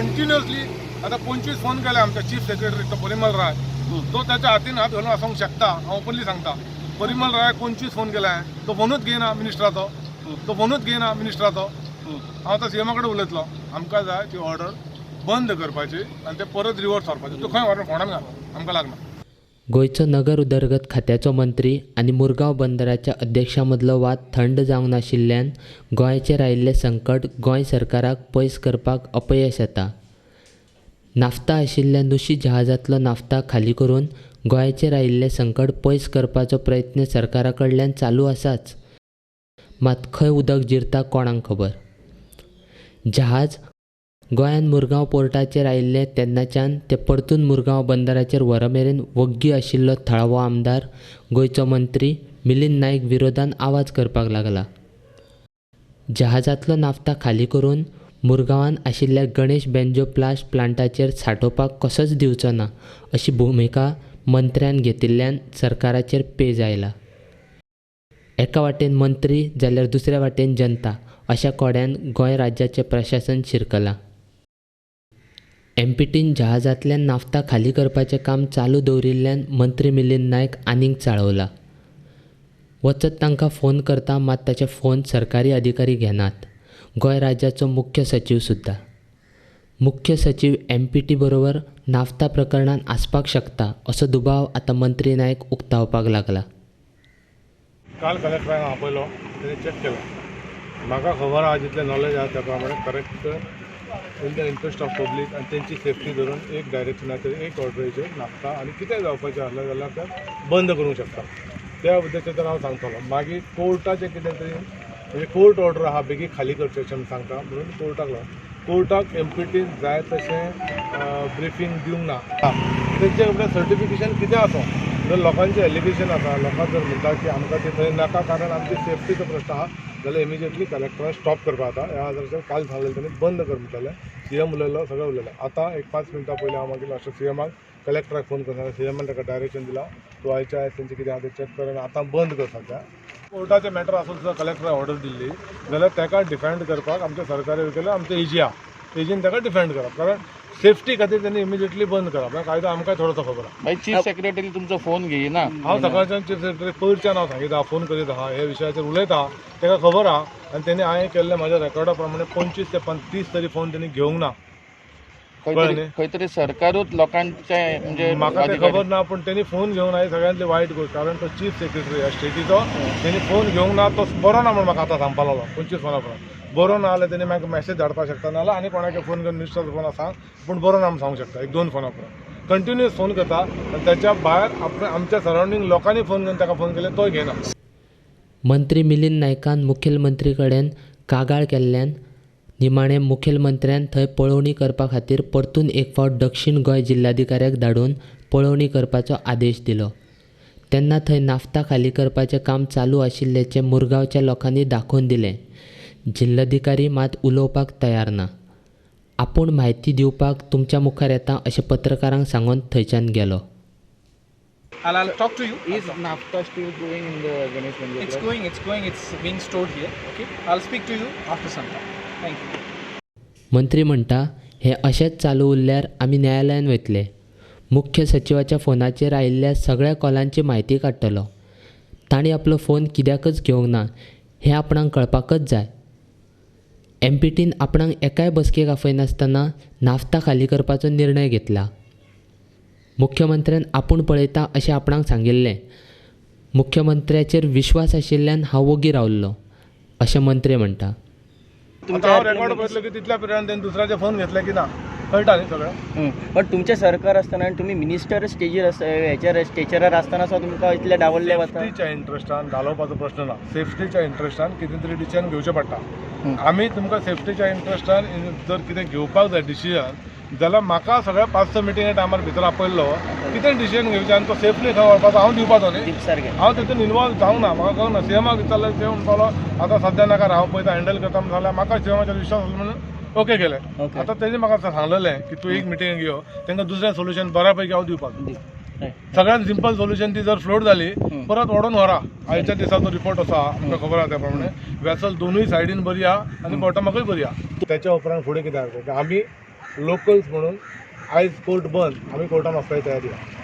Continuously आतां 25 phone केले आमच्या चीफ सेक्रेटरी तो परिमल राय, तो ताच्या हातीन हात घालून आसूंक शकता. हांव ओपनली सांगता, परिमल राय 25 फोन केला हांवें, तो फोनूच घेयना मिनिस्टराचो, तो फोनूच घेयना मिनिस्टराचो. हांव आतां सीएमा कडेन उलयतलो. आमकां जाय ती ऑर्डर बंद करपाची आनी ते परत रिवर्स व्हरपाचे. तो खंय व्हरून कोणाक घाल, आमकां लागना. गोंयचो नगर उदरगत खात्याचो मंत्री आनी मुरगांव बंदराच्या अध्यक्षा मदलो वाद थंड जावंक नाशिल्ल्यान गोंयचेर आयिल्लें संकट गोंय सरकाराक पयस करपाक अपयश येता. नाफ्ता आशिल्ल्या नुशी जहाजांतलो नाफ्ता खाली करून गोंयचेर आयिल्लें संकट पयस करपाचो प्रयत्न सरकारा कडल्यान चालू आसाच, मात खंय उदक जिरता कोणाक खबर. जहाज गोंयांत मुरगांव पोर्टाचेर आयिल्लें तेन्नाच्यान ते परतून मुरगांव बंदराचेर व्हर मेरेन वग्गी आशिल्लो थळावो आमदार गोंयचो मंत्री मिलिंद नायक विरोधान आवाज करपाक लागला. जहाजांतलो नाफ्ता खाली करून मुरगांवांत आशिल्ल्या गणेश बेंजो प्लास्ट प्लांटाचेर सांठोवपाक कसोच दिवचो ना अशी भुमिका मंत्र्यान घेतिल्ल्यान सरकाराचेर पेज आयला. एका वाटेन मंत्री जाल्यार दुसऱ्या वाटेन जनता अशा कोड्यान गोंय राज्याचें प्रशासन शिरकलां. एमपीटीन जहाजांतल्यान नाफ्ता खाली करपाचें काम चालू दवरिल्ल्यान मंत्री मिलिंद नायक आनीक चाळवला. वचत तांकां फोन करता, मात ताचे फोन सरकारी अधिकारी घेनात. गोंय राज्याचो मुख्य सचीव सुद्दां. मुख्य सचीव एमपीटी बरोबर नाफ्ता प्रकरणांत आसपाक शकता असो दुबाव आतां मंत्री नायक उक्तावपाक लागला. काल कलेक्टराक आपयलो, तेणी चॅक केलो. म्हाका खबर आहा, जितलें नॉलेज आहा त्या प्रमाणे correct in the interest of public आनी तेंची सेफ्टी धरून एक डायरेक्शनाचेर एक ऑर्डरीचेर नाफ्ता आनी कितें जावपाचें आसलें जाल्यार तें बंद करूंक शकता. त्या बद्दल तर हांव सांगतलो. मागीर कोर्टाचें कितें तरी म्हणजे कोर्ट ऑर्डर आहा, बेगीन खाली करचें अशें आमी सांगता म्हणून कोर्टाक लागून कोर्टाक एमपीटीन जाय तशें ब्रिफींग दिवंक ना. तेंचे कडेन सर्टिफिकेशन कितें आसूं, जर लोकांचें एलिगेशन आसा, लोकां जर म्हणटा की आमकां ते थंय नाका कारण आमची सेफ्टीचो प्रश्न आहा, जाल्यार इमिजिएटली कलेक्टरान स्टॉप करपाक जाता. ह्या आधाराचेर काल सांगलें तेणी बंद कर म्हणटलें. सीएम उलयलो, सगळें उलयलें. आतां एक 5 मिनटां पयलीं हांव मागीर लास्ट सीएमाक कलेक्टराक फोन करता. सीएमान ताका डायरेक्शन दिलां, तूं आयच्या आयज तेंचें कितें आहा तें चॅक कर आनी आतां बंद कर. सद्या कोर्टाचें मॅटर आसून सुद्दां कलेक्टराक ऑर्डर दिल्ली जाल्यार ताका डिफेंड करपाक आमच्या सरकारी वकील आमचे एजी आहा, एजीन ताका डिफेंड करप, कारण सेफ्टी खातीर तेणी इमिजिएटली बंद करप. कायदो आमकां थोडोसो खबर आहा. मागीर चीफ सेक्रेटरी तुमचो फोन घेयना. हांव सकाळच्यान चीफ सेक्रेटरी पयरच्यान हांव सांगिता, फोन करीत आहा, हे विशयाचेर उलयता, ताका खबर आहा. आनी तेणी हांवें केल्लें म्हाज्या रेकॉर्डा प्रमाणे 25 ते 30 तरी फोन तेणी घेवंक ना. खंय न्ही? खंय तरी सरकारूच लोकांचे म्हणजे म्हाका ते अधिकारी- खबर ना, पूण तेणी फोन घेवंक ना ही सगळ्यांतली वायट गोश्ट, कारण तो चीफ सेक्रेटरी ह्या स्टेटीचो, तेणी फोन घेवंक ना. तो बरो ना म्हूण म्हाका आतां सांगपा लागलो. 25 फोना उपरांत बरो ना जाल्यार तेणी म्हाका मॅसेज धाडपाक शकता, नाजाल्यार आनी कोणाक फोन करून मिनिस्टराचो फोन सांग पूण बरो ना म्हूण सांगूंक शकता. एक दोन फोना उपरांत कंटिन्युअस फोन करता आनी त्याच्या भायर आपल्या आमच्या सरावंडींग लोकांनी फोन करून ताका फोन केले, तोय घेयना. मंत्री मिलिंद नायकान मुखेलमंत्री कडेन कागाळ केल्ल्यान निमाणें मुखेलमंत्र्यान थंय पळोवणी करपा खातीर परतून एक फावट दक्षीण गोंय जिल्हाधिकाऱ्याक धाडून पळोवणी करपाचो आदेश दिलो. तेन्ना थंय नाफ्ता खाली करपाचें काम चालू आशिल्ल्याचें मुरगांवच्या लोकांनी दाखोवन दिलें. जिल्हाधिकारी मात उलोवपाक तयार ना. आपूण म्हायती दिवपाक तुमच्या मुखार येता अशें पत्रकारांक सांगून थंयच्यान गेलो. I'll talk to you. Is naphtha still going in the Ganesh Mandir? It's going, it's going, it's being stored here. Okay. I'll speak to you after some time. Thank you. मंत्री म्हणटा, हें अशेंच चालू उरल्यार आमी न्यायालयान वयतले. मुख्य सचिवाच्या फोनाचेर आयिल्ल्या सगळ्या कॉलांची म्हायती काडटलो. तांणी आपलो फोन कित्याकच घेवंक ना हें आपणाक कळपाकच जाय. एमपीटीन आपणाक एकाय बसकेक आफयनासतना नाफ्ता खाली करपाचो निर्णय घेतला. मुख्यमंत्र्यान आपूण पळयता अशें आपणाक सांगिल्लें. मुख्यमंत्र्याचेर विश्वास आशिल्ल्यान हांव वोगी रावल्लो अशें मंत्री म्हणटा. आतां हांव रेकॉर्ड पळयतलो की तितल्या पिरियडान तेणी दुसऱ्याचे फोन घेतले की ना, कळटा न्ही सगळें. पण तुमचें सरकार आसतना आनी तुमी मिनिस्टर स्टेजीर आसता, हेचेर स्टेचरार आसतना सुद्दां तुमकां इतलें डावललें वता. सेफ्टीच्या इंट्रस्टान घालोवपाचो प्रश्न ना. सेफ्टीच्या इंट्रस्टान कितें तरी डिसिजन घेवचें पडटा. आमी तुमकां सेफ्टीच्या इंट्रस्टान जर कितें घेवपाक जाय डिसिजन जाल्यार म्हाका सगळ्या 5-6 मिटिंगे टायमार भितर आपयल्लो, कितें डिसिजन घेवचें आनी तो सेफली खंय व्हरपाचो हांव दिवपाचो न्ही. सारकें. हांव तितून इनवॉल्व जावंक ना, म्हाका कळना. सीएमाक विचारलें, सीएम म्हणपालो आतां सद्या नाका, हांव पळयता हँडल करता म्हणून सांगलें. म्हाका सीएमाचेर विश्वास आसलो म्हणून ओके केलें. आतां तेणी म्हाका सांगलेलें की तूं एक मिटींग घेव, तांकां दुसरें सोल्युशन बऱ्या पैकी हांव दिवपाचो. सगळ्यात सिंपल सोल्युशन, ती जर फ्लोट जाली परत ओडून व्हरा. आयच्या दिसाचो रिपोर्ट असो आहा, आमकां खबर आहा त्या प्रमाणे वेसल दोनूय सायडीन बरी आहा आनी बॉटमाकूय बरी आहा. त्याच्या उपरांत फुडें कितें जाता, आमी लोकल्स म्हणून आयज कोर्ट बंद, आमी कोर्टान वचपाची तयारी आहा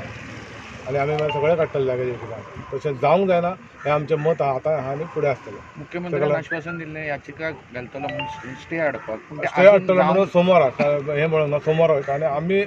आनी आमी मागीर सगळें काडटले जाग्याचेर कितें तशें जावंक जायना हें आमचें मत आहा आतां आहा आनी फुडें आसतलें. मुख्यमंत्र्यान आश्वासन दिल्लें याचिका घालतलो म्हणून स्टे हाडपाक, पूण ते स्टे अजून हाडटलो जावंक म्हणून सोमारा हें म्हणून ना, सोमारा वयता आनी आमी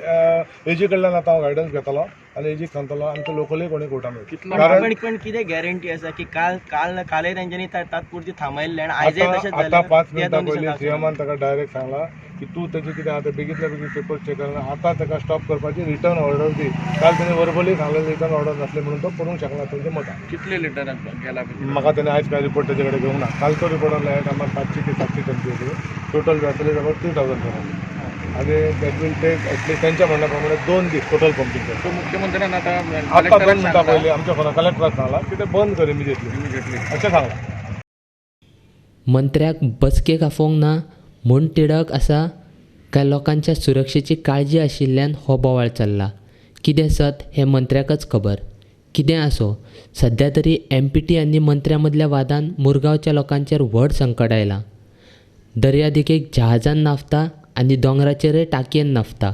एजी कडल्यान आतां हांव गायडन्स घेतलो आनी एजीक सांगतलो आमचे लोकलूय कोणी कोर्टान वयता. कितलो कारण पण पण कितें गॅरंटी आसा की काल काल कालय तेंच्यांनी तात्पुरती थांबयल्लें आनी आयजय आतां तशेंच आतां जालें. 5 त्या मिनटां 2 दिसान पयलीं जावचें ना. सीएमान ताका डायरेक्ट सांगला की तूं तेजें कितें आहा तें बेगींतल्या बेगीन पेपर चॅक कर आनी आतां ताका स्टॉप करपाची रिटर्न ऑर्डर दी. काल तेणें वर्बली सांगलें, रिटर्न ऑर्डर नासलें म्हणून तो करूंक शकना तेंचें मत आहा. कितले लिटर गेला? म्हाका तेणें आयज कांय रिपोर्ट तेजे कडेन घेवंक ना. कालचो रिपोर्ट आसलो ह्या टायमार 500 ते 700 टनची येतली, टोटल जातली अबावट 3000 टन आनी that will take at least तेंच्या म्हणण्या प्रमाणे 2 दीस टोटल पंपींग करपाक. सो मुख्यमंत्र्यान आतां आतां 2 कलेक्टराक मिनटां सांगला पयलीं आमच्या फोनार कलेक्टराक सांगलां की तें बंद कर इमिजिएटली इमिजिएटली अशें सांगलां. मंत्र्याक बसकेक आफोवंक ना म्हूण तिडक आसा काय लोकांच्या सुरक्षेची काळजी आशिल्ल्यान हो बोवाळ चल्ला, कितें सत हें मंत्र्याकच खबर. कितें आसूं, सद्या तरी एमपीटी आनी मंत्र्या मदल्या वादान मुरगांवच्या लोकांचेर व्हड संकट आयलां. दर्यादेगेक जहाजान नाफ्ता आनी दोंगराचेरय टाकयेन नाफ्ता.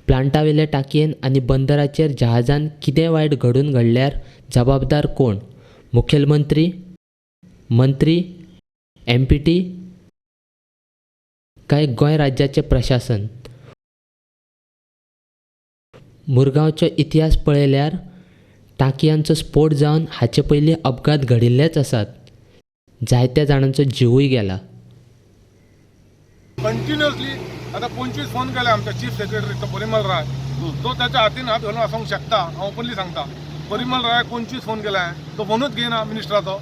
प्लांटावेले टाकयेन आनी बंदराचेर जहाजान कितें वायट घडून घडल्यार जबाबदार कोण? मुखेलमंत्री, मंत्री, एमपीटी काय गोंय राज्याचें प्रशासन? मुरगांवचो इतिहास पळयल्यार टाकयांचो स्फोट जावन हाचे पयलीं अपघात घडिल्लेच आसात. जायत्या जाणांचो जिवूय गेला. कंटिन्युअसली आता 25 फोन केले आमच्या चीफ सेक्रेटरी तो परिमल राय, तो त्याच्या हातीन हात घालून आसूंक शकता. हांव ओपनली सांगता, परिमल राय 25 फोन केला, तो फोनूच घेयना मिनिस्टराचो.